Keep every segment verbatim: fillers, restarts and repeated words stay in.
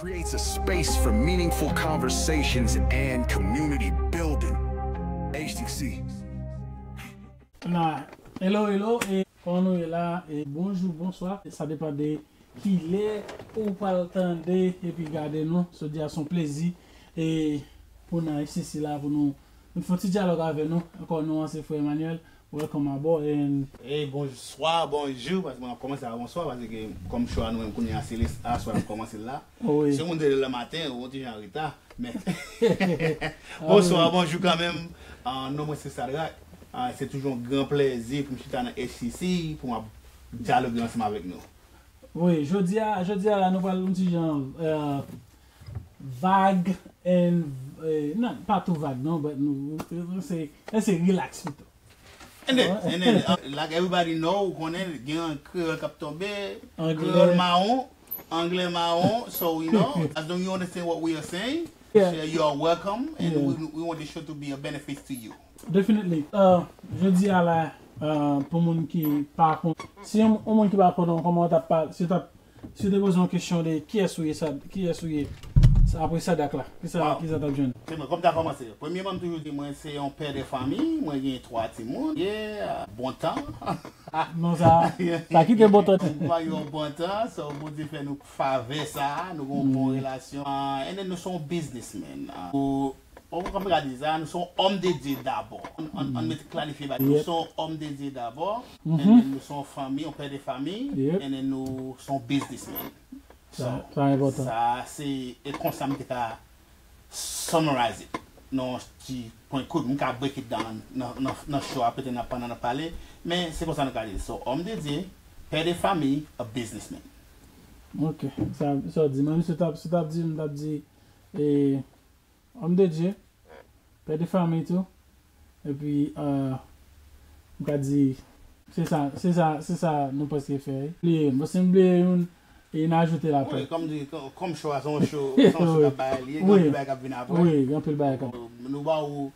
Creates a space for meaningful conversations and community building. H T C. Na, hello, hello, e kòman nou ye la? E bonjou, bonswa. Sa depann de kilè ou pral tande epi gade nou. Jodi a se yon plezi e pou nan H T C la pou nou, nou fè yon ti dyalòg avè nou. Ankò, non an se Frè Emmanuel. Welcome aboard and Hey, bonswa, bonjou, paske mwen ap kòmanse a bonswa, paske kòm show a nou menm kounye a se le aswè n ap kòmanse l la. Oh, wi. Si yon moun te leve maten, ou yon ti jan an reta, men bonswa, bonjou kanmenm. Ah, non mwen se Sadrak. Ah, se toujou yon gran plèzi pou m chita nan H T C, pou m ap dyaloge ansanm avèk nou. Wi, jodi a, jodi a la nou pral yon ti jan euh, vag and euh, non, pa tou vag non, but nou, nou se, nou se relax pito. And then, and then uh, like everybody know, ou konnen gen kreyòl k ap tonbe, kreyòl mawon, anglè mawon, so you know, as long you understand what we are saying, yeah, you are welcome and yeah, we, we want the show to be a benefit to you. Definitely. Uh, jodi a la, uh, pou moun ki pa konn, si yon, yon moun ki pa konn kòman w t ap pale, si w t ap Si w te poze yon kesyon de kiyès ou ye, sa, kiyès ou ye, sa, apre Sadak la, kisa, kisa t ap jwenn? Se mwen, kòm ta kòmanse. Premyèman, m toujou di mwen se yon pè de fanmi, mwen gen twa timoun. Yeah, bon tan. Non, sa, pa kite bon tan. Mwen pa yon bon tan, so Bondye fè nou favè sa, nou gen yon bon relasyon. Ah, and then nou se yon businessman. Ah, ou Ou konprann sa, nou se yon homme de Dieu d'abord. Ann, ann, ann mete klarifye bagay. Nou se yon homme de Dieu d'abord, and then nou se yon fanmi, yon pè de fanmi, and then nou se yon businessman. So, sa, sa enpòtan. Sa se, e konsa m te ka summarize it. Nan yon ti pwen kout, m ka break it down nan, nan, nan show a, petèt n ap pandan n ap pale, men se konsa nou ka di. So, homme de Dieu, pè de fanmi, a businessman. Ok, sa, sa w di, mwen, si w t ap, si w t ap di, m t ap di, e, Homme de Dieu, pè de fanmi tou. Epi, euh, m ka di, se sa, se sa, se sa nou prèske fè. Bliye, mwen si m bliye youn, e n ajoute l apre. Wi, kòm di, kòm show a se yon show, se yon show k ap bay li ye, gen anpil bagay k ap vin apre. Wi, gen anpil bagay k ap. Nou ba ou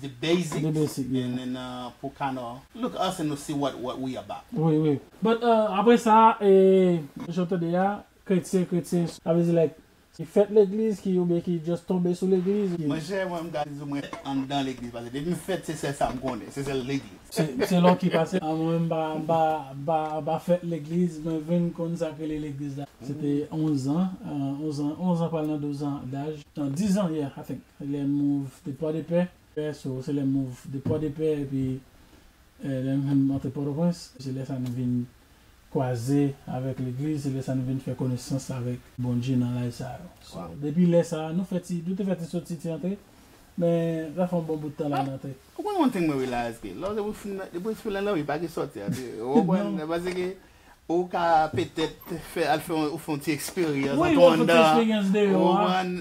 the basics, the basics, yeah, and then uh, pou kind of look us and see what, what we about. Wi, wi. But uh, apre sa, e, jan w tande a, kretyen, kretyen, sa vle di like, ki fèt legliz, ki oubyen ki just tonbe sou legliz. Monchè, mwen m ka di w mwen fèt anndan legliz, paske depi m fèt se sèl sa m konnen, se sèl legliz. Se, se lè w ki pase, a mwen menm m pa, m pa, m pa, m pa fèt legliz, mwen vin konn sa k rele legliz la. Se te onz an, euh, onz an, onz an pral nan douz an daj. Non, diz an, yeah, I think. Lè m move de Pòdepè, so, se lè m move de Pòdepè, epi E, lè nou menm antre Pòtoprens, se lè sa nou vin kwaze avèk legliz, se lè sa nou vin fè konesans avèk Bondye nan laj sa yo. So, depi lè sa, nou fè ti, nou te fè ti soti, ti antre, men sa fè yon bon bout tan la n antre. Ou konn one thing mwen realize ke lè w fin, depi w fin nan lari, pa gen sòti a, ou konprann, paske ou ka petèt fè, al fè, ou fè yon ti eksperyans antre anndan, ou konprann,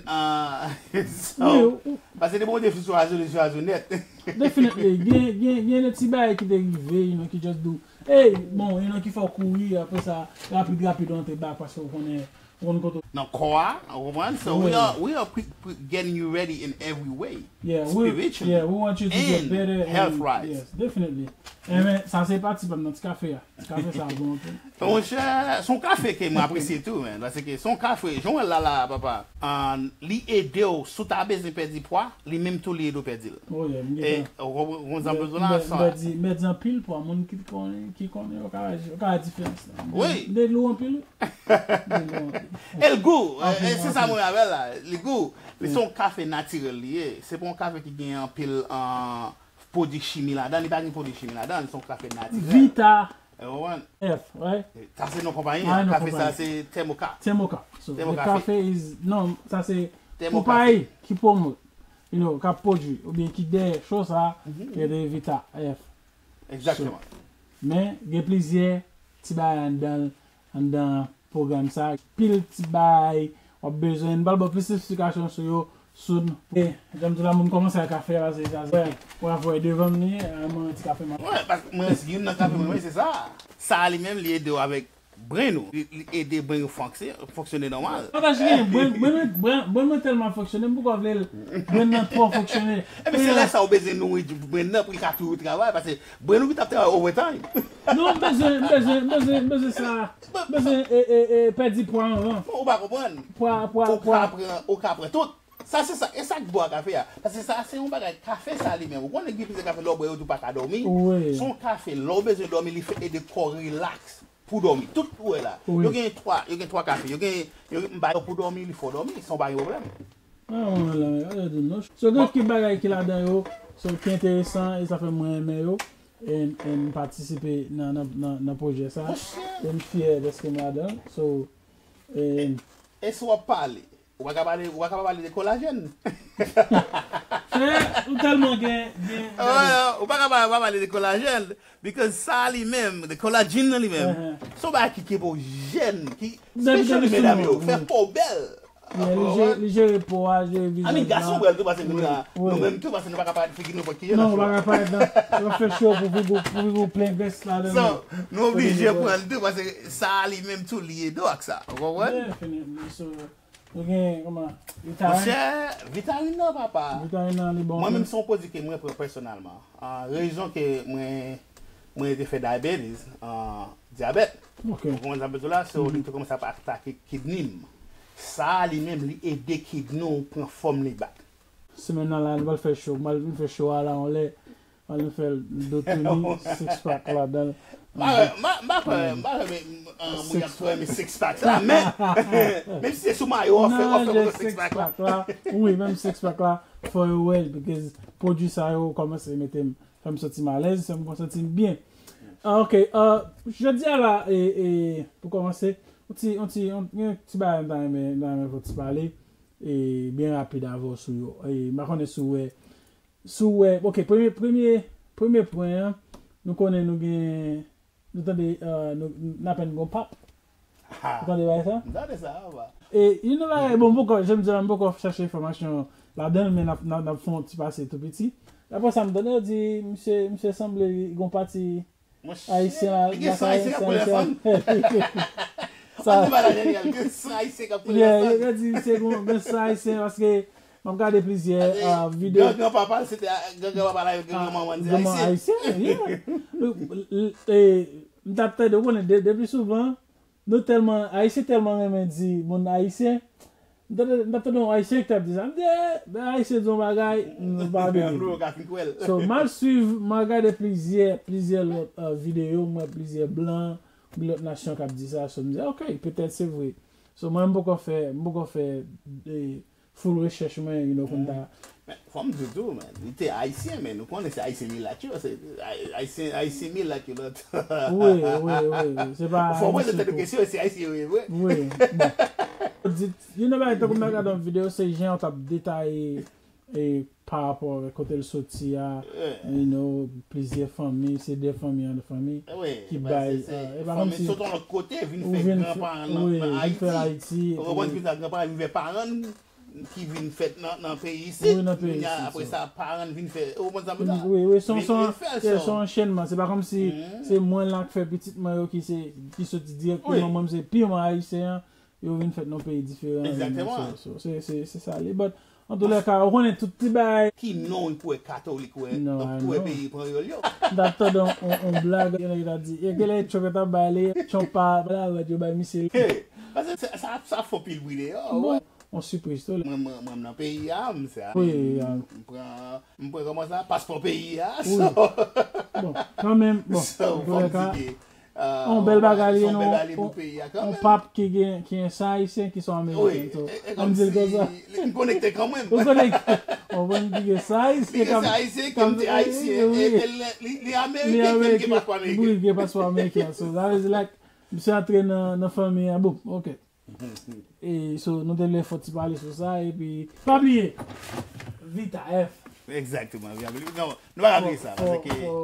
paske depi w te sou azo, li sou azo nèt. Definitely. Gen, gen, gen de ti bagay ki te rive, you know, ki just do, hey, bon, you know, ki fè w kouri, apre sa, rapid, rapid, ou antre back, paske ou konnen, ou konn kote w. Nan kò a, ou konprann? So, we are, we are pre, pre, getting you ready in every way. Yeah, we, spiritually, yeah, we want you to get better and health wise. Yes, definitely. Enben, sa se pati pa m nan ti kafe a. Kafe sa bon anpil. Monchè, se yon kafe ke mwen apresye tou, men. Paske se yon kafe, jan w wè l la la, papa, li ede w, si w ta bezwen pèdi pwa, li menm tou li ede w pèdi l. E, ou konprann sa m bezwen la? M pèdi, m pèdi anpil pwa, moun ki konnen, ki konnen, yo ka, yo ka wè diferans la. Wi. M te lou anpil, wi. M te lou anpil. E l gou, se sa mwen avè l la. Li gou. Li se yon kafe natirèl li ye. Se pa yon kafe ki gen anpil, pwodui chimi ladan, li pa gen pwodui chimi ladan, li se yon kafe natirèl. Vita F, right? Sa se non konpayi an, kafe sa se Thermoka. Thermoka. So, the cafe is, non, sa se konpayi ki pwomot, you know, k ap pwodui, oubyen ki dèyè cho sa, ki rele Vita F. Egzakteman. Men, gen plizyè ti bagay anndan l, anndan pwogram sa, pil ti bagay w ap bezwen. M pral ba w plis esplikasyon sou yo soon. E, jan m di w la, moun kòmanse ak kafe a, paske sa se, wè, wè, devan m li, mwen ti kafe m ap. Wè, paske mwen, youn nan kafe mwen, mwen, se sa. Sa li menm, li ede w avèk brenn ou. Li, li ede brenn ou fonksyone, fonksyone nòmal. Pataje gen, brenn, brenn mwen, brenn, brenn mwen tèlman fonksyone, m poko vle l, brenn nan twò fonksyone. Ebyen, se lè sa ou bezwen nouri brenn nan pou li ka toujou travay, paske brenn ou ki t ap travay overtime. Non, m bezwen, m bezwen, m bezwen, m bezwen sa. M bezwen e, e, e, pèdi pwa anvan. Ou pa konprann? Pwa, pwa, Ou ka pwa. pran, ou ka pran tout. Sa se sa, e sa k bon ak kafe a. Paske sa se yon bagay, kafe sa li menm. Ou konnen gen plizyè kafe lè w bwè yo tou pa ka dòmi. Wi. Se yon kafe, lè w bezwen dòmi, li fè ede kò w rilaks pou dòmi. Tout ou wè la. Wi. Yo gen twa, yo gen twa kafe. Yo gen, yo gen, m ba yo pou dòmi, li fè w dòmi, san w pa gen pwoblèm. Ah, mwen la, mwen la, non. So, gen ki bagay ki ladan yo, so, ki enteresan, e sa fè mwen renmen yo, e, e m patisipe nan, nan, nan, nan pwojè sa. Monchè. E m fyè dèske m ladan. So, e, E si w ap pale, ou pa ka pale, ou pa ka pa pale de kolajèn. Frè, ou tèlman gen, gen, Ou pa ka pa pa pale de kolajèn, because sa li menm, de kolajèn nan li menm. Uh-huh. Se yon bagay ki, ki pou jèn, ki, Depi, especially depi medam yo, souvan, fè wi. po bèl. Yeah, li jere, li jere po a, jere vizaj Amin, gason la. bèl tou, paske nou Wi, la, wi. Nou menm tou, paske nou pa ka pa figi nou pot ki jèn Non, nan ou pa cho. Ka parèt nan, ou fè show pou figi, pou figi ou plen grès ladan. So, nou oblije Wi. Pran l tou, paske sa li menm tou li ede w ak sa. Ou konprann? Definitely. So, nou gen, kòman, Vitarin. Monchè, Vitarin nan, papa. Vitarin nan, li bon. Mwen menm se yon pwodui ke mwen pran pèsonèlman. Ah, rezon ke mwen, mwen te fè diabetes, ah, dyabèt. Ok. Ou konprann sa m vle di w la? So, li te kòmanse ap atake kidney m. Sa li menm, li ede kidney w pran fòm li back. Semèn nan la, nou pral fè show. Mwen vin fè show a la, on lè. Mwen vin fè l do touni, six pack ladan. M pa kwè, m pa kwè, m pa kwè, men, ah, moun y ap fè men six pack la, men, menm si se sou mayo, w ap fè, w ap fè Non, six pack la. Pack la. Wi, menm six pack la, fò yo wè l, because pwodui sa yo kòmanse mete m, fè m santi m alèz, fè m santi m byen. Ah, ok, ah, jodi a la, e, e, pou kòmanse, yon ti, yon ti, yon, yon ti bagay m ta renmen, m ta renmen fè w ti pale, e, byen rapid avè w sou yo. E, m pa konnen si w wè, si w wè, ok, premye, premye, premye pwen an, nou konnen nou gen, nou tande, ah, nou, n apèn gon pap. Ou tande bagay sa? M tande sa, papa. E, you know, bagay, bon, m poko, jan m di la, m poko chache enfòmasyon ladan l, men n ap, n ap, n ap fè yon ti pase tou piti. Apre sa, m tande yo di, misye, misye sanble li gon pati Monchè, Ayisyen la, li gen san Ayisyen k ap pran fanm. Sa, Ann di bagay, Daniel, gen san Ayisyen k ap pran yeah, fanm. Yo di se gon, gon san Ayisyen, paske m ap gade plizyè, ah, videyo. Gran, gran papa l, se te gran, gran papa l, gran manman l, se Gran manman Ayisyen. Ayisyen, yeah. L, l, e, m t ap tande, ou konnen, de, depi souvan, nou tèlman, Ayisyen tèlman renmen di moun Ayisyen, m t ap, m t ap tande yon Ayisyen ki t ap di sa. M di, eh, ben, Ayisyen di yon bagay, nou pa byen. Nou ka fin kwè l. So, m al swiv, m al gade plizyè, plizyè lòt, ah, videyo, m wè plizyè blan, lòt nasyon k ap di sa, so m di, ok, petèt se vre. So, mwen, m poko fè, m poko fè, eh, full rechèch mwen, you know, pou m ta. Men, fò m di w tou, man, li te Ayisyen, men nou konnen se Ayisyen milat yo, se Ay-, Ayisyen, Ayisyen milat yo lòt. Wi, wi, wi, wi. Se pa Fò mwen Ayisyen tèt tou. Kesyon, se Ayisyen yo ye vre. Wi. Bon. Di, you know, bagay tankou m ta gade yon videyo, se jan w t ap detaye, e, pa rapò avèk kote l soti a, you know, plizyè fanmi, se de fanmi an de fanmi Wi, ki men bay, se, se eh, e pa fanmi kòmsi sot yon lòt kote, vin ou fè vin gran fè, paran nan, wi, nan vin fè Ayiti. Ayiti, Ou konprann wi. Ki sa, gran paran vin fè paran ki vin fèt nan, nan peyi Wi, isit. nan peyi Kounye a, isit, apre so. Sa, paran vin fè, ou konprann sa m vle di? Wi, wi, se yon, Vin, se yon, vin fè l, se so. Yon anchenman. Se pa kòmsi se mwen la k fè pitit mwen yo ki se, ki soti direkteman, Wi. Mwen se piman ayisyen an, yo vin fèt nan peyi diferan. Exactement. So, so, se, se, se sa li. But, an tou lè ka, ou konnen tout ti bagay. Ki non pou wè katolik, wè, Non, I pou wè know. Peyi panyòl yo. M t ap tande yon, yon, yon blag, yon nèg t ap di, e gen lè Trump t ap bay li, Trump pa, pa la wè, yo bay misye. Hey, paske sa, sa, sa fè pil bri deyò, Bon, wè. Yon sipriz tou. Mwen, mwen, mwen nan peyi a, m se a. Wi, wi, wi. M pran, m pran kòman sa, paspò peyi a, Wi. so. Bon, kanmenm, bon, So, an tou fò lè m ka, di ke, ah, yon bèl bagay li, se yon bèl non, bagay li pou yon, peyi a, yon kanmenm. Pap ki gen, ki gen san ayisyen, ki son Wi, ameriken, so, e, e an di l kòmsi konsa. M konekte kanmenm. Ou konekte. Ou konn ki gen san ayisyen, Li gen san ayisyen, ke m te ayisyen, wi. E, e li, li, li ameriken, ke m gen paspò ameriken. Wi, gen paspò ameriken, so, that is like, misye antre nan, nan fanmi an, boum, ok. E, so, nou te vle fè ti pale sou sa, epi, pa bliye, Vita F. Exactement, Vita F. Non, nou pa ka bliye sa, Fò, paske, fò.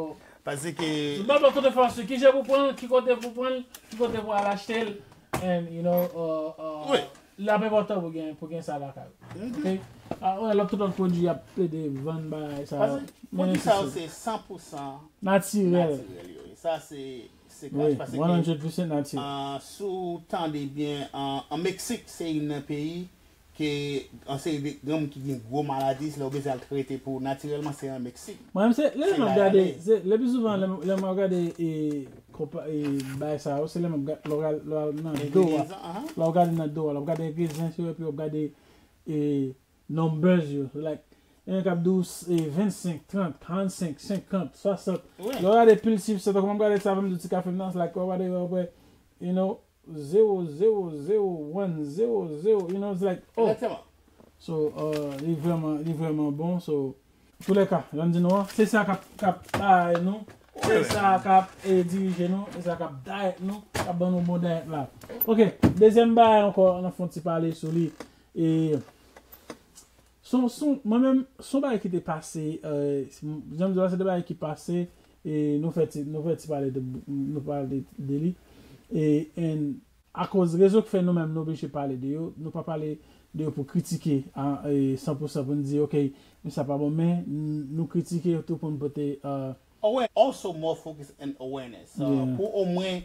Paske, Nou pa ban tout enfòmasyon, ki jan pou pran l, ki kote pou pran l, ki kote pou al achte l, and, you know, uh, uh, Wi. L ap enpòtan pou gen, pou gen sa lakay ou. Ok? Ah, wè, lòt, tout lòt pwodui y ap plede vann bagay sa yo. Paske pwodui sa yo se san pou san Natirèl. Natirèl yo ye. Sa se, se Wi, kach, paske, one hundred percent natirèl. Ah, si w tande byen, an, an Meksik, se youn nan peyi ke an seri de granmoun ki gen gwo maladi, si lè w bezwen al trete pou natirèlman, se an Meksik. Mwen menm se, lè Se m ap la y gade, ale. Se, le pli souvan, lè, lè m ap gade, e, Ou pa- e, bagay sa yo, se lè m ap gad, lè w gad, lè w al nan do a, lè w gade nan do a, lè w gade engredients yo, epi w ap gade e, numbers yo. Like, gen k ap di w e, vennsenk, trant, karannsenk, senkant, swasant. Lè w gade pil chif sa, tankou m ap gade sa, m di w ti kafe m nan, like, w ap gade, w ap wè, you know, zero, zero, zero, one, zero, zero, you know, it's like, oh. So, uh, li vrèman, li vrèman bon. So, toulèka, jan m di nou an, se sa k ap, k ap taye nou, se sa k ap e, dirije nou, se sa k ap dayèt nou, k ap ban nou bon dayèt la. Ok, dezyèm bagay ankò, n ap fè yon ti pale sou li. E, son, son, mwen menm, son bagay ki te pase, e, jan m di w la, se de bagay ki pase, e nou fè ti, nou fè ti pale de, nou pale de, de li. E, and akoz rezon ki fè nou menm nou oblije pale de yo, nou pa pale de yo pou kritike a, e, san pou san pou n di, ok, men sa pa bon, men n- nou kritike yo tou pou n pote, uh, Aware, also more focus and awareness. Uh, Yeah. Pou omwen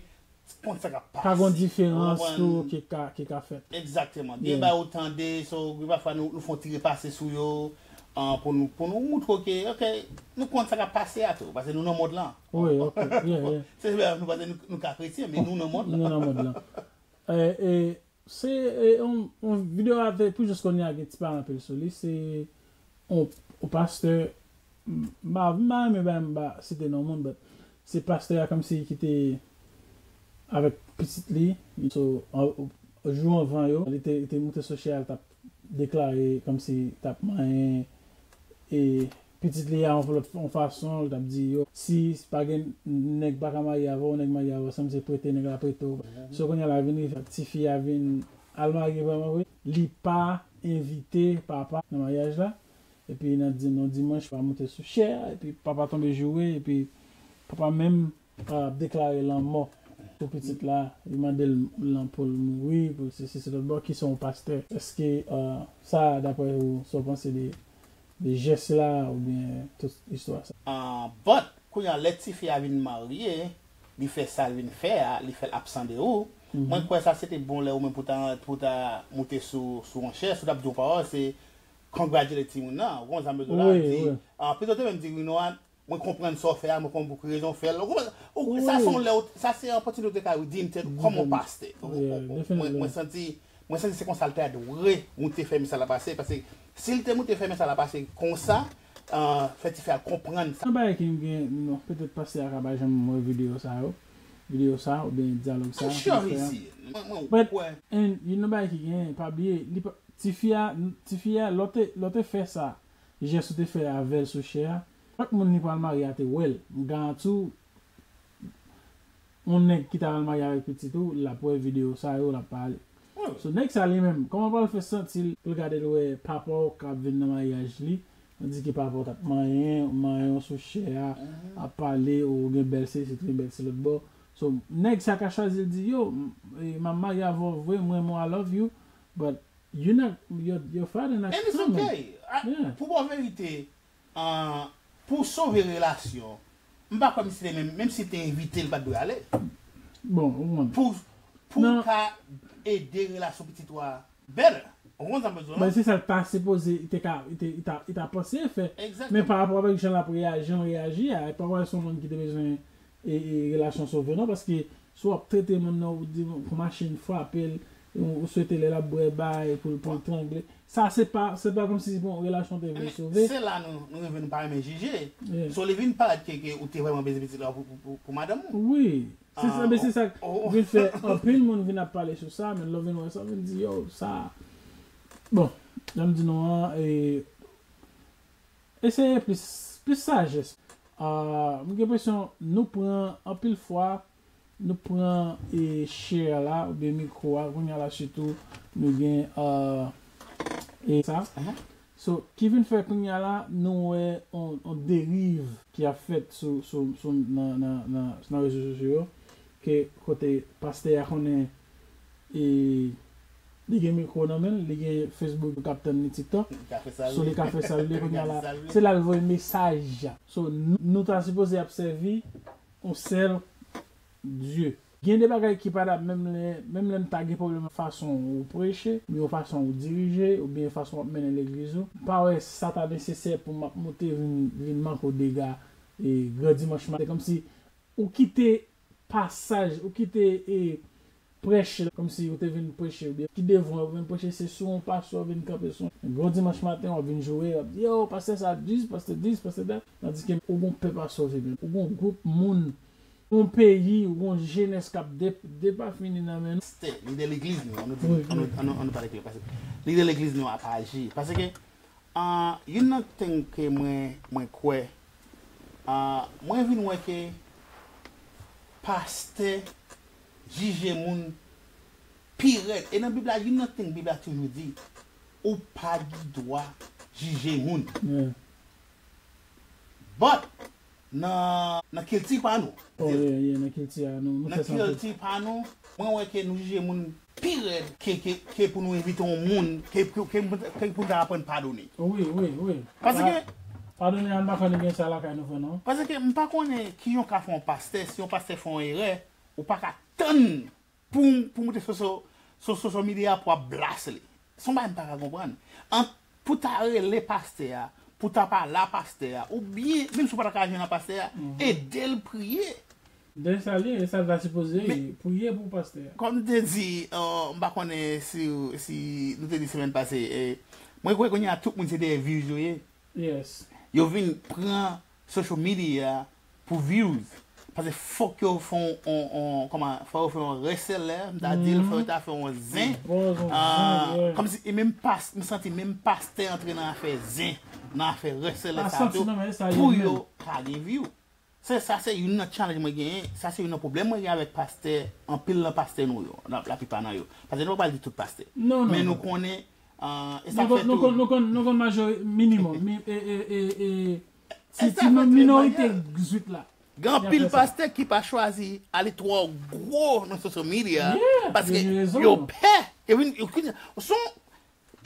konn sa k ap pase. Ka gon diferans Ou konprann? Tou ki ka, ki ka fèt. Egzakteman. Gen Yeah. bagay ou tande, so, gen pafwa nou, nou fè yon ti repase sou yo, uh, pou nou, pou nou moutre ke, ok, nou konn sa k ap pase a tou, paske nou nan mond lan. Wi, ok, yeah, yeah. Se vre, nou pa nou, nou ka kretyen, men nou nan mond Nou lan. Nan mond lan. E, e, se e, yon, yon videyo a te, pou jis kounye a gen ti pa anpil sou li, se yon, yon pastè, m pa, m pa renmen ba, m pa site non moun, but se pastè a kòmsi ki te avèk pitit li, so, an- jou anvan yo, li te, li te moute sou chè a, li t ap deklare kòmsi li t ap manyen e pitit li a yon lòt yon fason, li t ap di yo, si pa gen nèg pa ka marye avè w, nèg marye avè w, sanble se prete nèg la prete w. So kounye a la vin rive tifi a vin al marye vrèman vre, li pa envite papa nan maryaj la. Epi nan di- nan dimanch pa moute sou chè a, epi papa tonbe joure, epi papa menm ap deklare lanmò pou pitit la, li mande l lan pou l mouri, pou se si se lòt bò, ki se yon pastè. Èske uh, sa, daprè ou, sa w panse de, de jès la, oubyen tout istwa sa? Uh, but, kounye a, lè tifi a vin marye, li fè sa l vin fè a, li fè l absan de ou. Mwen kwè sa se te bon lè ou menm pou ta, pou ta moute sou, sou yon chè, si w t ap di yon pawòl, se congratulate timoun nan, ou konn sa m bezwen la, Wi, di, wi. Ah, pito te menm di, you know what, mwen konprann sa w fè a, mwen konprann pou ki rezon w fè l. Ou konprann? Sa se yon lè, ou- sa se yon opòtinite ou te ka redeem tèt ou kòm yon pastè. Ou- Yeah, ou- ou- Mwen definitely. mwen santi, mwen santi se konsa l ta dwe moute fè mesaj la pase, paske si l te moute fè mesaj la pase konsa, ah, fè tifi a konprann sa. Yon bagay ki m gen, non, petèt pastè a ka pa janm wè videyo sa yo, videyo sa, oubyen dyalòg sa. I'm sure he see it. Mwen, mwen kwè. And you know bagay ki gen, pa bliye, li pa- tifi a, tifi a, lè w te, lè w te fè sa, jès ou te fè avè l sou chè a, chak moun li pral marye a te wè l. M garanti w, yon nèg ki ta pral marye avèk pitit ou, l ap wè videyo sa yo, l ap pale. So nèg sa li menm, kòman pral fè santi l pou l gade l wè papa w k ap vin nan maryaj li, tandi ke papa w t ap manyen, manyen w sou chè a, ap pale, ou gen bèl se isit, ou gen bèl se lòt bò. So nèg sa ka chwazi l di, yo, m- e, m ap marye avè w vre, m renmen w, I love you, but you not, your, your father not And it's coming. Okay. A- Yeah. Pou bon verite, ah, pou sove relasyon, m pa kwè misye te menm, menm si te envite l pa t dwe ale. Bon, ou konn. Pou, pou Non. Ka ede relasyon pitit ou a better. Ou konn sa m bezwen Men la? Se sa l ta sipoze, li te ka, li te, li ta, li ta panse fè. Egzakteman. Men pa rapò avèk jan l ap reyaji, jan l reyaji a, e pa wè se yon moun ki te bezwen e, e, relasyon sove non, paske si w ap trete moun nan, ou di pou machin frape l, ou, ou swete lè l ap bwè bay pou, pou l trangle. Sa se pa, se pa kòmsi se yon relasyon te vle sove. Se la nou, nou rive nou pa renmen jije. Yeah. So li vin parèt ke, ke ou te vrèman bezwen pitit la pou, pou, pou, pou madanm ou. Wi. Se sa, Ah, men se sa oh, oh. Vin fè anpil moun vin ap pale sou sa, men lè w vin wè sa, vin di, yo, sa. Bon, jan m di nou an, e, eseye plis, plis sajès. Ah, m gen enpresyon nou pran anpil fwa, nou pran e, chair la, oubyen mikwo a, kounye a la sitou, nou gen ah, e sa. So, ki vin fè kounye a la, nou wè on, on deriv ki ap fèt sou, sou, sou, nan, nan, nan, nan rezo sosyo yo, ke kote pastè a konnen e, li gen mikwo nan men l, li gen Facebook k ap tann li, TikTok. Li ka fè sa l So, vle. Li ka fè sa l vle kounye a la. Sa l vle. Se la l voye mesaj. So, nou, nou ta sipoze ap sèvi yon sèl Dye. Gen de bagay ki pa t ap menm lè, menm lè m ta gen pwoblèm fason ou preche, oubyen fason ou dirije, oubyen fason w ap mennen legliz ou. M pa wè sa ta nesesè pou m ap moute vin, vin manke w dega e, gran dimanch maten. Kòmsi ou kite pasaj, ou kite e, prèch, kòmsi ou te vin preche, oubyen ki devan ou vin preche, se sou yon pastè ou vin kanpe sou yon gwo dimanch maten, w ap vin joure, w ap di, yo, pastè sa dis, pastè dis, pastè dat, tandis ke ou gon pèp a sove menm, ou gon gwoup moun, yon peyi, yon jenès k ap de, depafini nan men nou. Pastè, lidè legliz nou, an nou di, an nou, an nou, an nou pale klè, paske lidè legliz nou ap aji. Paske, ah, youn nan thing ke mwen, mwen kwè, ah, mwen vin wè ke pastè jije moun pi rèd. E nan Bib la, youn nan thing Bib la toujou di, ou pa gen dwa jije moun. But, nan, nan kilti pa nou. Oh, yeah, yeah, nan kilti a nou, nou fè sa anpil. Nan kilti pa nou, mwen wè ke nou jije moun pi rèd ke, ke, ke pou nou envite yon moun, ke, ke, ke, ke pou nou ta aprann padone. Wi, wi, wi. Paske pa-, padone a, m pa konnen gen sa lakay nou fè, non. Paske m pa konnen ki jan w ka fè yon pastè, si yon pastè fè yon erè, ou pa ka tann pou, pou moute sou, sou, sou social media pou ap blast li. Se yon bagay m pa ka konprann. Ant pou ta rele pastè a, pou ta pale a pastè a, oubyen, menm si w pa ta ka jwenn a pastè a, ede l priye. De sa li, e sa l ta sipoze ye, priye pou pastè a. Kòm m te di, uh, m pa konnen si, si nou te di semèn pase, eh, mwen kwè kounye a tout moun se dèyè views yo ye. Yes. Yo vin pran social media pou views. Paske fòk yo fè on, on, on, kòman, fòk yo fè on reseller, m ta di l, fòk yo ta fè on zen. Bon, on zen, ah, yeah. Kòmsi, e menm pas-, m santi menm pastè antre nan afè zen, nan afè reseller sa tou, pou yo ka gen view. Se, sa se youn nan challenge mwen genyen, sa se youn nan pwoblèm mwen gen avèk pastè, anpil nan pastè nou yo, la, laplipa nan yo. Paske nou pa pral di tout pastè. Non, non, non. Men nou konnen, ah, e sa fè tou. Nou konn, nou konn, nou konn majori-, minimòm, mi-, e, e, e, e, ti, ti minorite zwit la. Gen anpil pastè ki pa chwazi ale twò gwo nan social media, paske yo pè. Yo vin, yo vin, son,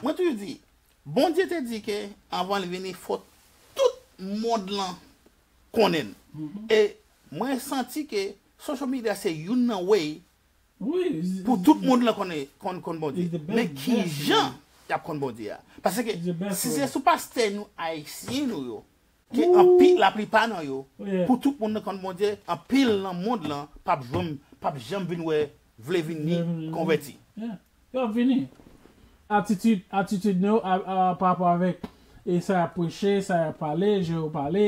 mwen toujou di, Bondye te di ke anvan l vini, fò tout mond lan konnen l. E mwen santi ke social media se youn nan way pou tout mond lan konnen, konn, konn Bondye. Men ki jan y ap konn Bondye a? Paske si se sou pastè nou, ayisyen nou yo, ke anpil, laplipa nan yo, pou tout moun nan konn Bondye, anpil nan mond lan p ap janm, p ap janm vin wè, vle vin ni konvèti. Yo ap vini. Atitid, atitid nou a, a, pa rapò avèk, e sa y ap preche, sa y ap pale, jan yo pale,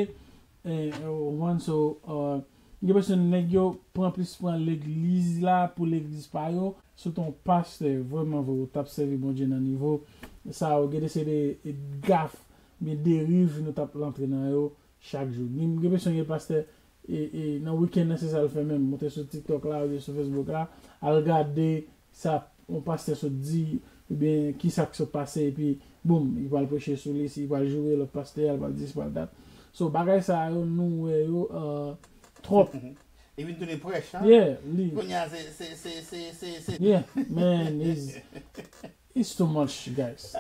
e, e, ou konprann, so, uh, gen enpresyon nèg yo pran plis pran legliz la pou legliz pa yo. Si w te yon pastè, vrèman vre, ou t ap sèvi Bondye nan nivo sa, ou gen de se de, e, gaf, men deriv nou t ap antre nan yo chak jou. Gen, gen enpresyon gen pastè, e, e, nan wikenn nan, se sa l fè menm, monte sou TikTok la, oubyen sou Facebook la, al gade sa yon pastè sot di, oubyen ki sa k sot pase, epi, boum, li pral preche sou li, si li pral joure lòt pastè a, li pral di, li pral dat. So, bagay sa yo, nou wè yo, uh, twòp. Li vin tounen prèch, hein? Yeah, li. Kounye a, se, se, se, se, se, se. Yeah, man, it's, it's too much, guys.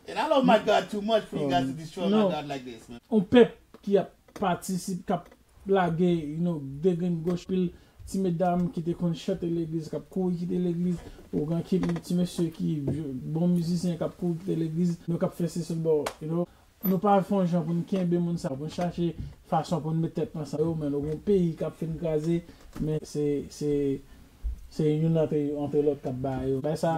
And I love my God too much for you guys to destroy my God like this, man. On pèp ki ap patisip-, k ap lage, you know, degrenn goch, pil ti medam ki te konn chante legliz, k ap kouri kite legliz, ou gen ki ti mesye ki bon mizisyen k ap kouri kite legliz, nou k ap fè sesi bò, you know. Nou pa fè yon jan pou n kenbe moun sa, pou n chache fason pou n met tèt nou ansanm yo, men nou gon peyi k ap fin kraze, men se, se, se youn antre, antre lòt k ap ba yo. Bagay sa,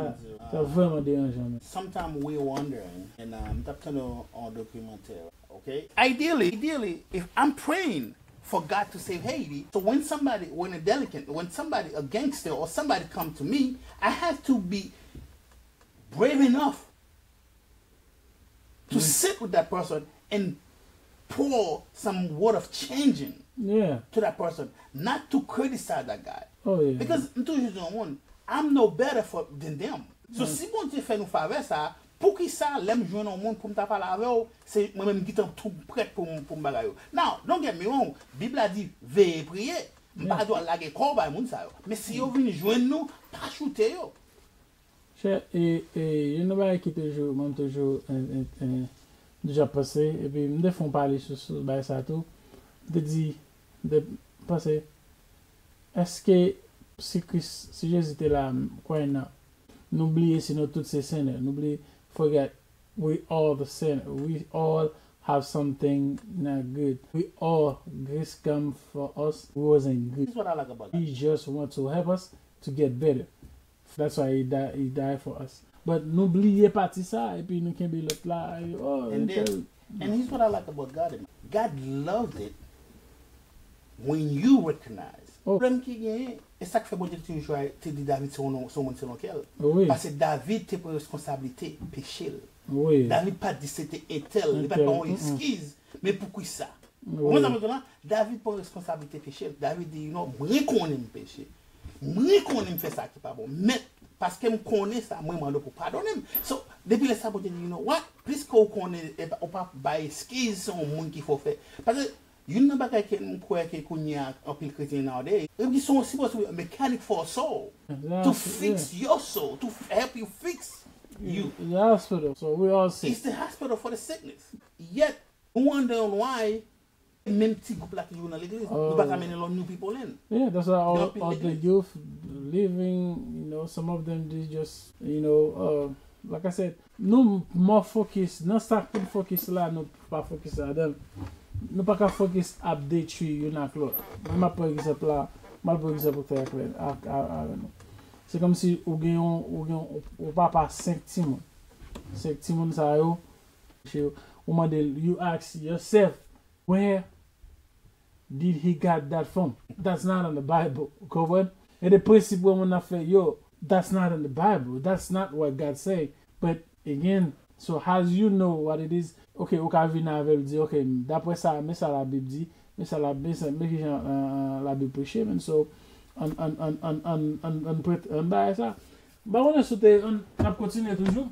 sa vrèman deranjan, men. Sometimes we wondering, and, um, m t ap tande yon, yon dokimantè, okay? Ideally, ideally, if I'm praying for God to save Haiti, so when somebody, when a delinquent, when somebody, a gangster or somebody come to me, I have to be brave enough to sit with that person and pour some word of changing to that person, not to criticize that guy. Oh, yeah. Because m toujou di yon moun, I'm no better for, than them. So, si Bondye fè nou favè sa, poukisa lè m jwenn yon moun pou m ta pale avè w, se mwen menm ki tan tou prèt pou m, pou m bagay yo? Now, don't get me wrong, Bib la di, veye priye. M pa dwe al lage kò w bay moun sa yo. Men si yo vin jwenn nou, pa choute yo. Chè, e, e, youn nan bagay ki toujou, mwen toujou, e, e, e, deja panse, epi m te fè yon pale sou, sou bagay sa tou. M te di, m te panse, èske si Kris, si Jezi te la, kwè nan, nou bliye si nou tout se sinner, nou bliye, forget, we all the sinner, we all have something not good. We all, grace come for us. We wasn't good. This is what I like about God. He just want to help us to get better. That's why he die, he die for us. But nou bliye pati sa, epi nou kenbe lòt la. Oh, and then, and here's what I like about God. God loved it when you recognize. Oh. Pwoblèm ki genyen, e sa k fè Bondye te toujou te di David se yon, se yon moun selon kè l. Wi. Paske David te pran responsablite peche l. Wi. David pa t di se te entèl, li pa t ba yon eskiz. Men poukisa? Ou konprann sa m di w la? David pran responsablite peche l. David di, you know, mwen konnen m peche. Mwen konnen m fè sa ki pa bon. Men, paske m konnen sa, mwen mande w pou w padone m. So, depi lè sa, Bondye di, you know what? Piske w konnen, e pa, ou pa bay eskiz, se yon moun ki fè w fè. Paske, youn nan bagay ke m kwè ke kounye a, anpil kretyen nowadays, e ki se yon, supposed to be a mechanic for a soul. To fix your soul, to help you fix you. The hospital. So we all sick. It's the hospital for the sickness. Yet, nou wonder why menm ti gwoup la ki toujou nan legliz. Nou pa ka mennen lòt new people in. Yeah, that's why all, all the youth leaving, you know, some of them they just, you know, uh, like I said, nou more focus nan sa pou n focus la, nou pa focus ladan. Nou pa ka focus ap detwi youn ak lòt. Mwen m ap pran egzanp la, m al pran egzanp ou fè ak, ak, ak, avè nou. Se kòmsi ou gen yon, ou gen yon, ou papa senk timoun. Senk timoun sa yo, ou mande l, you ask yourself, where did he got that from? That's not in the Bible. Ou konprann? E de prensip wè moun ap fè, yo, that's not in the Bible. That's not what God say. But again, so as you know what it is, ok, ou ka vin avè l di, ok, daprè sa, men sa Labib di, men sa la, men sa, men kijan, euh, Labib preche, men so, an, an, an bagay sa. M pa konnen si w te, an, n ap kontinye toujou.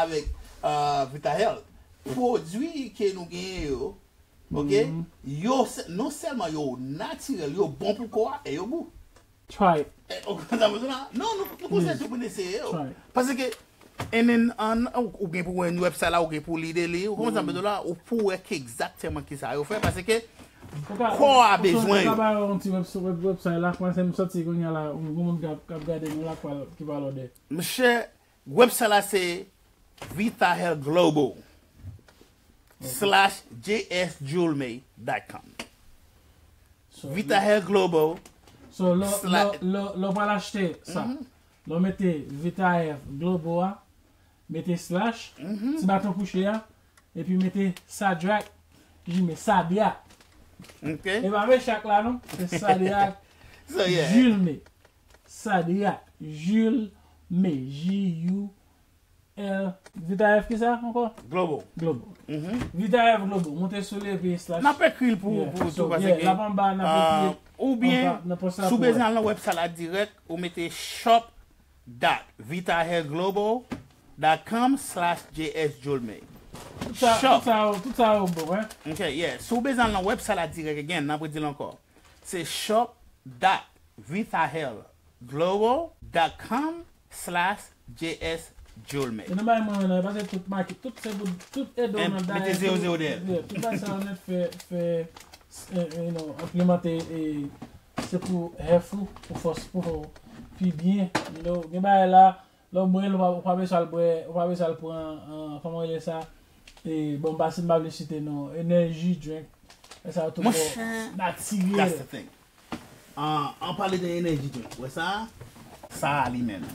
Avèk, euh, Vita Health. Pwodui ke nou genyen yo, ok? Yo, se, non sèlman yo natirèl, yo bon pou kò a, e yo gou. Try it. Eh, ou konn sa m bezwen la? Non, nou, nou konseye tou pou n eseye yo. Try it. Paske, and then, an, ou, ou gen pou wè website la, ou gen pou li de li, ou konn sa m bezwen la, ou pou wè ki egzakteman ki sa yo fè, paske kò a bezwen yo. Ou ka ba yon ti website la, kòmanse m santi kounye a la, yon moun k ap, k ap gade nou la, ki pa lòdè. Monchè, website la se Vita Health Global slash J S Julme dot com. So, Vita Health Global. So, lè, lè, lè, lè w pral achte sa, lè w mete Vita Health Global a, mete slash, ti baton kouche a, epi mete Sadrak, Julme, Sadyak. Ok. E pa Mechak la, non. Se Sadrak, so, yeah. Julme. Sadrak, Julme, J U L, Vita Health ki sa ankò? Global. Global. Vita Health Global. Monte sou li epi slash. N ap ekri l pou, pou tou, paske, yeah, l ap anba, n ap ekri anba, nan post la pou w wè. Oubyen, si w bezwen al nan website la dirèk, ou mete shop dot vita health global dot com slash J S Julme. Tout sa, tout sa yo, tout sa yo bon, hein? Ok, yeah. Si w bezwen al nan website la dirèk, again, n ap redi l ankò. Se shop dot vita health global dot com slash J S Julme. E nan bagay mwen nan, paske tout maket, tout se pou, tout ede w nan bagay. Mete zewo zewo dèyè l. Yeah, tout bagay sa yo nèt fè, fè, eh, eh, you know, enplimante, eh, se pou health ou, pou fòs, pou fè w pi byen, you know. Gen bagay la, lè w bwè l, ou pa, ou pa bezwen al bwè, ou pa bezwen al pran, eh, kòman rele sa? E, bon, m pa, si m pa vle site non, energy drink. E sa yo tout bon, natirèl. That's the thing. An, an pale de energy drink. Ou wè sa? Sa a li menm.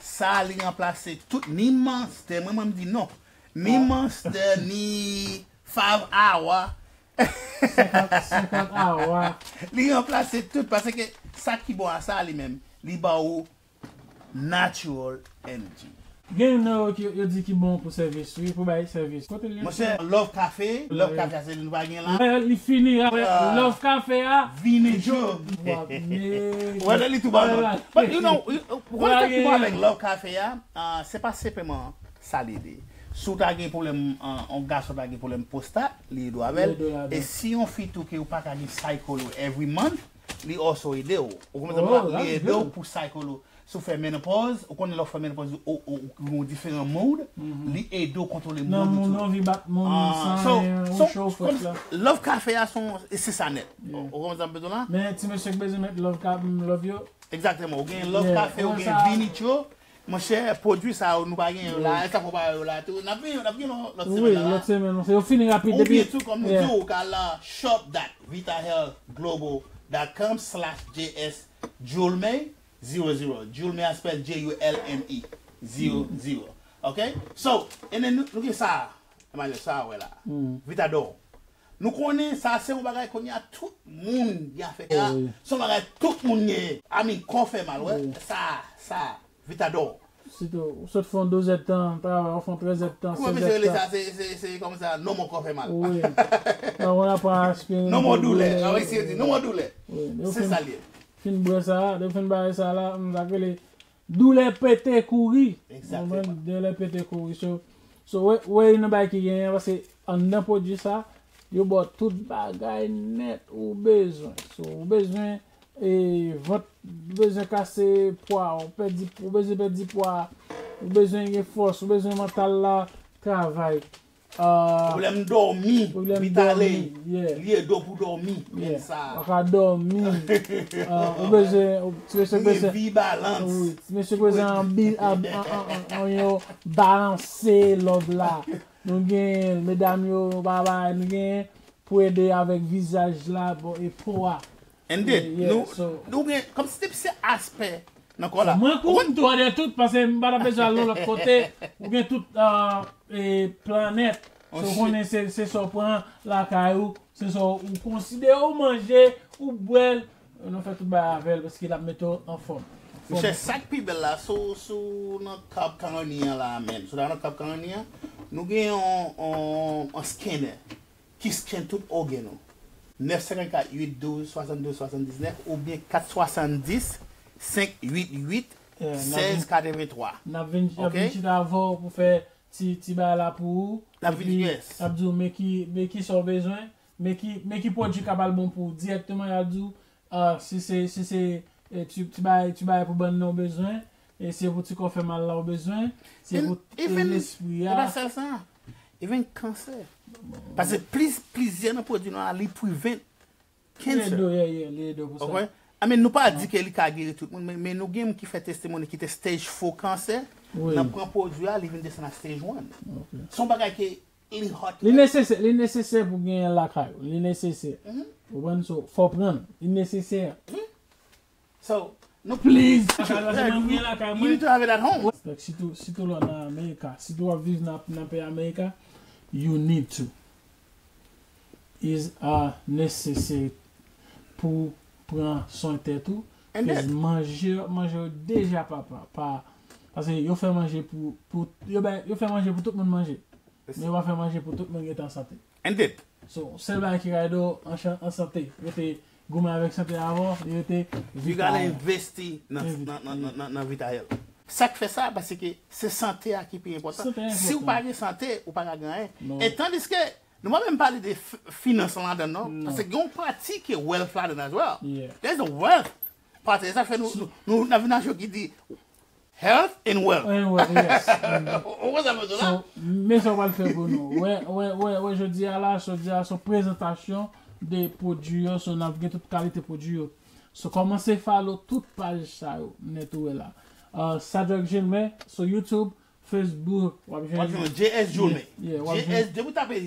Sa a li ranplase tout, ni Monster, mwen, mwen m di non. Ni Monster, ni Five Hour. Senkant, senkant Hour. Li ranplase tout, paske sa ki bon a sa a li menm, li ba ou natural energy. Gen youn nan yo ki yo di ki bon pou sèvis, wi, pou bay sèvis. Kote l ye? Monchè, Love Cafe, Love Cafe a se li nou pa gen la. Wè, li fini, wè, Love Cafe a. Vini Joe. Wè, li tou ba nou. But you know, ou konn sa ki bon avèk Love Cafe a? Ah, se pa senpleman sa li ye. Si w ta gen pwoblèm, ah, yon gason ta gen pwoblèm pwostat, li ede w avè l. E si yon fi tou ke ou pa ka gen cycle ou every month, li also ede w. Ou konprann sa m di w la? Li ede w pou cycle ou. Si w fè menopause, ou konnen lè w fè menopause, ou, ou, ou gen yon diferan mood, li ede w kontwole mood ou tou. Nan moun, anvi bat moun, san anyen, ou cho, frèt la. Love Cafe a se yon, e se sa nèt. Ou, ou konprann sa m bezwen la? Men ti mesye k bezwen met love ka, love yo. Egzakteman. Ou gen Love Cafe, ou gen Vinicho, Monchè, pwodui sa yo, nou pa gen yo la. Èske fò pa yo la tou? N ap gen yo, n ap gen lòt semaine la. Wi, lòt semaine. Yo fini rapid. Oubyen tou, kòm nou di w, ou ka al nan shop dot vitahealth global dot com slash J S Julme zero zero. Julme a spell J U L M E zero zero. Ok? So, and then nou, nou gen sa. Emmanuel, sa wè la. Vitador. Nou konnen sa se yon bagay kounye a tout moun gen afè a. Se yon bagay tout moun gen. I mean, kò fè mal, wè. Sa, sa, Vitador. Sitou, ou sot fè yon douzèdtan travay, ou fè yon trèzèdtan, sèzèdtan. Kòman misye rele sa? Se, se, se kòman sa? No more kò fè mal. Wi. Nan mwen aprann aspirin. No more doulè. Awe, si yo di, no more doulè. Se sa l ye. Fin bwè sa, depi fin bwè sa la, m sa k rele Doulè pete kouri. Ou konprann? Doulè pete kouri. So, so wè, wè youn nan bagay ki genyen, paske anndan pwodui sa, yo ba w tout bagay nèt ou bezwen. So, ou bezwen e, vant, ou bezwen kase pwa, ou pèdi, ou bezwen pèdi pwa, ou bezwen gen fòs, ou bezwen mantal la travay. Pwoblèm dòmi, pwoblèm vit ale, li ede w pou dòmi, men sa. Ou pa ka dòmi. Ou bezwen, ti mesye k bezwen. Gen vi balans. Ti mesye k bezwen anbi, an, an, an, an, yo balanse love la. Nou gen medam yo, nou pa bay, nou gen pou ede avèk vizaj la, bon, e po a. Indeed. Nou, nou gen, kòmsi depi se aspè nan kò la. Mwen kou m tou andan tout, paske m pa t ap bezwen al nan lòt kote. Ou gen tout e, planèt. So, ou konnen se, se sa w pran lakay ou, se sa w konsidere w manje, ou bwè l, nou fè tout bagay avè l, paske l ap mete w anfòm. Monchè, sa k pi bèl la, si w, si w nan Cobb County an la menm, si w ta nan Cobb County an, nou gen yon, yon, yon scanner ki scan tout ògàn ou. Nèf senkannkat uit douz swasanndouz swasanndiznèf oubyen kat swasanndis senk uit uit sèz katrevenntwa. N ap vin, y ap vin chita avè w pou fè ti, ti bagay la pou ou. L ap vin, yes. Y ap di w men ki, men kisa w bezwen, men ki, men ki pwodui k ap al bon pou ou. Dirèkteman, y ap di w, ah, si se, si se, e, ti, ti bagay, ti bagay pou bann nan w bezwen, e se pou ti kò fè mal la w bezwen, se pou, e, lespri a. E pa sèl sa. Even kansè. Paske plis, plizyè nan pwodui nou a, li prevent cancer. Li ede w, yeah, yeah, li ede w pou sa. Ou konprann? I mean, nou pa di ke li ka geri tout moun, men, men nou gen moun ki fè testimony ki te stage four kansè, nan pran pwodui a, li vin desann a stage one. Se yon bagay ke li hot. Li nesesè, li nesesè pou genyen lakay ou. Li nesesè. Ou konprann? So, fò w pran l. Li nesesè. So, nou please. Lakay mwen, mwen lakay mwen. You need to have it at home. Like, sitou, sitou lè w nan Amerika, sitou w ap viv nan, nan peyi Amerika, you need to. Is a necessary pou pran swen tèt ou. Cause manje, manje yo deja pa, pa, pa, paske yo fè manje pou, pou, yo bay, yo fè manje pou tout moun manje. Men yo pa fè manje pou tout moun rete an sante. Indeed. So, sèl bagay ki ka ede w an, an sante, rete goumen avèk sante a avè w, rete vital. You gotta investi nan, nan, nan, nan, nan vital. Sa k fè sa, paske se sante a ki pi enpòtan. Si w pa gen sante, ou pa ka gen anyen. E tandiske, nou pa menm pale de f-, finans ladan, non. Paske gen yon pati ki wealth ladan as well. There's a wealth pati. E sa k fè nou, nou, nou, nan vin nan show ki di, Health and wealth. And wealth, yes. Ou wè sa m vle di w la? So, men sa w pral fè pou nou. Wè, wè, wè, wè, jodi a la, jodi a, se yon prezantasyon de pwodui yo, so n ap gen tout kalite pwodui yo. So, kòmanse follow tout paj sa yo, nèt ou wè la. Uh, Cedric Gilmer, so YouTube, Facebook, w ap jwenn. W ap jwenn J S Julme. Yeah, yeah, w ap jwenn. J S, depi w tape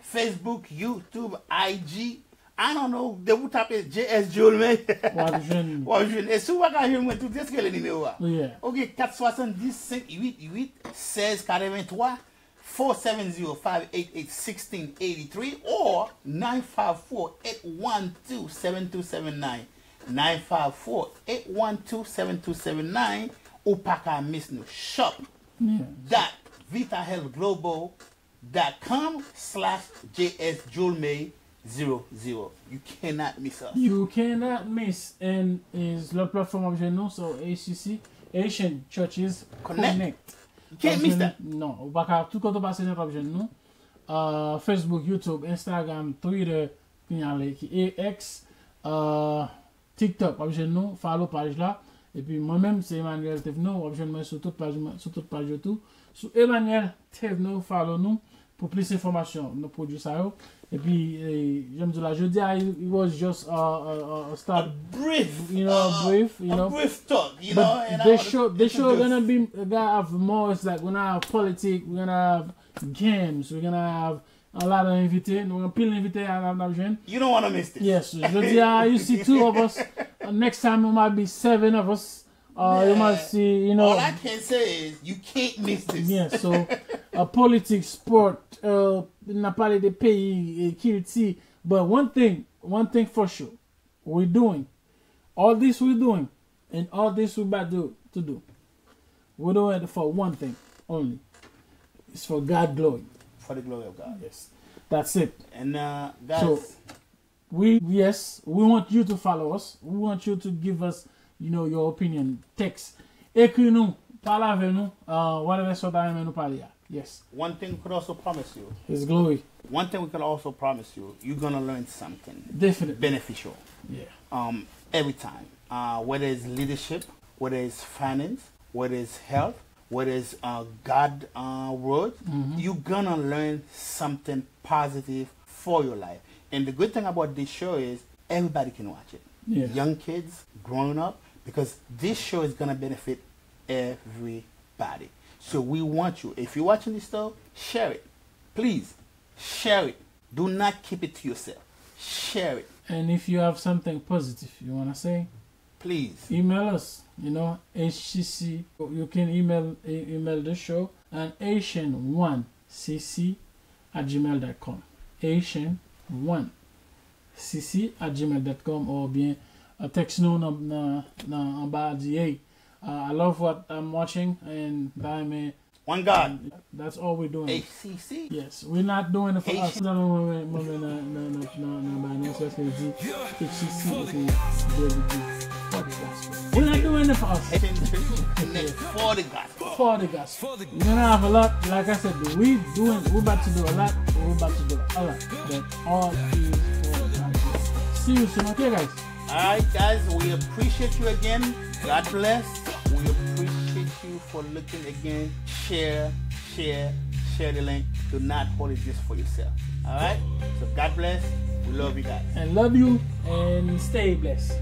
Facebook, YouTube, I G, I don't know, depi w tape J S Julme. W ap jwenn. W ap jwenn. E si w pa ka jwenn mwen tou, just rele nimewo a. Yeah. Ok, kat swasanndis, senk uit uit, sèz katreventwa, four seven zero, five eight eight, sixteen eighty-three, or nine five four, eight one two, seven two seven nine. Nine five four, eight one two, seven two seven nine. Ou pa ka miss nou. Shop dot vitahealth global dot com slash J S Julme zero zero. You cannot miss us. You cannot miss. And is lòt platfòm w ap jwenn nou, so A C C, Haitian Churches Connect. Connect. You can't miss that. Non, ou pa ka, tout kote w pase nèt w ap jwenn nou. Uh, Facebook, YouTube, Instagram, Twitter, kounye a ki X, uh, TikTok, w ap jwenn nou, follow paj la. Epi mwen menm, se Emmanuel Thévenot, w ap jwenn mwen sou tout paj mwen, sou tout paj yo tou. Sou Emmanuel Thévenot, follow nou pou plis enfòmasyon nan pwodui sa yo. Epi, eh, jan m di la, jodi a, it, it was just a, a, a, a start, Brief. You know, a brief, you a know. Brief talk. You know, But and I the wanna show, the show introduce- gonna be, gonna have more. It's like we're gonna have politics, we're gonna have games, we're gonna have a lot of invite. Nou gen anpil invite a n ap jwenn. You don't want to miss this. Yes, jodi a, you see two of us. Uh, next time, it might be seven of us. Uh, you might Yeah. see, you know. All I can say is you can't miss this. Yes, so uh, politics, sport, uh, n ap pale de peyi, eh, kilti. But one thing, one thing for sure, we're doing all this we're doing, and all this we're about to, to do. We're doing it for one thing only. It's for God glory. For the glory of God. Yes, that's it. And uh, guys, So, we, yes, we want you to follow us. We want you to give us, you know, your opinion. Text. Ekri nou, pale avè nou, uh, whatever sort of nou pale a. Yes. One thing we could also promise you. His glory. One thing we could also promise you. You're gonna learn something Definitely. Beneficial. Yeah. Um, every time. Uh, whether it's leadership, whether it's finance, whether it's health, whether it's uh, God uh, word, Mm-hmm. You're gonna learn something positive for your life. And the good thing about this show is everybody can watch it. Yeah. Young kids, growing up, because this show is gonna benefit everybody. So we want you. If you're watching this show, share it. Please, share it. Do not keep it to yourself. Share it. And if you have something positive you want to say, Please. Email us, you know, H C C. You can email, e- email the show at Haitian one C C at gmail dot com. Haitian one C C at gmail dot com, oubyen uh, text nou nan, nan, nan anba, di, hey, uh, I love what I'm watching, and ba, men, One God. That's all we're doing. H C C. Yes, we're not doing it for us. Haitian. Non, non, mwen, mwen, mwen, nan, nan, nan, nan, nan, ba, nan, sa se di, H C C, se David di, for the gospel. We're not doing it for us. Haitian Church Connect for the gospel. For the gospel. We're gonna have a lot. Like I said, we doing, we about to do a lot. We about to do a lot. But all is for the gospel. See you soon, okay, guys? All right, guys, we appreciate you again. God bless. We appreciate you for looking again. Share, share, share the link. Do not hold it just for yourself. All right? So God bless. We love you guys. And love you and stay blessed.